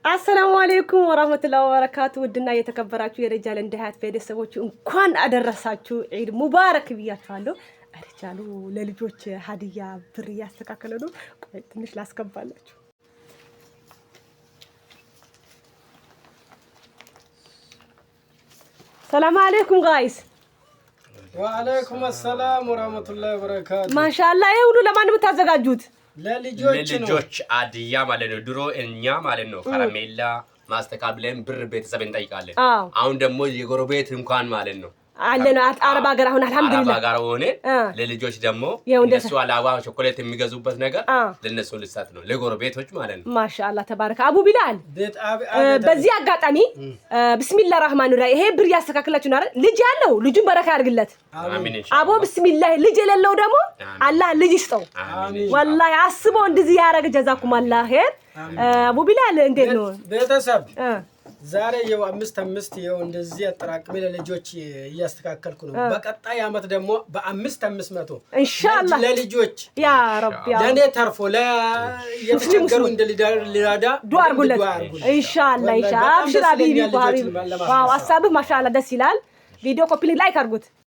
አሰላሙ አሌይኩም ወራህመቱላሂ ወበረካቱ። ውድና የተከበራችሁ የረጃል እንደ ሀያት ቤተሰቦች እንኳን አደረሳችሁ። ዒድ ሙባረክ ብያችኋለሁ። ረጃሉ ለልጆች ሀዲያ ብር እያስተካከለ ነው። ቆይ ትንሽ ላስገባላችሁ። ሰላም አሌይኩም guys። ወአለይኩም አሰላም ወራህመቱላሂ ወበረካቱ። ማሻአላህ። ይሄ ሁሉ ለማን የምታዘጋጁት? ለልጆች ነው። ለልጆች አድያ ማለት ነው። ድሮ እኛ ማለት ነው ከረሜላ ማስተካ ብለን ብር ቤተሰብ እንጠይቃለን። አሁን ደግሞ የጎረቤት እንኳን ማለት ነው አለ ነው አረብ ሀገር አሁን አልሐምዱሊላህ አረብ ሀገር ሆነ ለልጆች ደግሞ እነሱ አላባ ቾኮሌት የሚገዙበት ነገር ለነሱ ልሰጥ ነው ለጎረቤቶች ማለት ነው። ማሻአላህ ተባረከ። አቡ ቢላል በዚህ አጋጣሚ ብስሚላህ ራህማን ራሂም ይሄ ብር ያስተካክላችሁ ነው አይደል? ልጅ ያለው ልጁን በረካ ያድርግለት። አቦ ብስሚላህ። ልጅ የሌለው ደግሞ አላህ ልጅ ይስጠው። ወላሂ አስቦ እንደዚህ ያደረገ ጀዛኩም አላህ ኸይር። አቡ ቢላል እንዴት ነው ቤተሰብ? ዛሬ የው አምስት አምስት የው እንደዚህ አጠራቅሜ ለልጆች እያስተካከልኩ ነው። በቀጣይ አመት ደግሞ በአምስት አምስት መቶ ኢንሻአላህ ለልጆች ያ ረቢ ለእኔ ተርፎ ለየተቸገሩ እንደ ሊራዳ ዱአ አድርጉለት ኢንሻአላህ። ኢንሻአላህ አብሽር ሀቢቢ ሀቢቢ። ዋው ሀሳብህ ማሻአላህ ደስ ይላል። ቪዲዮ copy link like አድርጉት።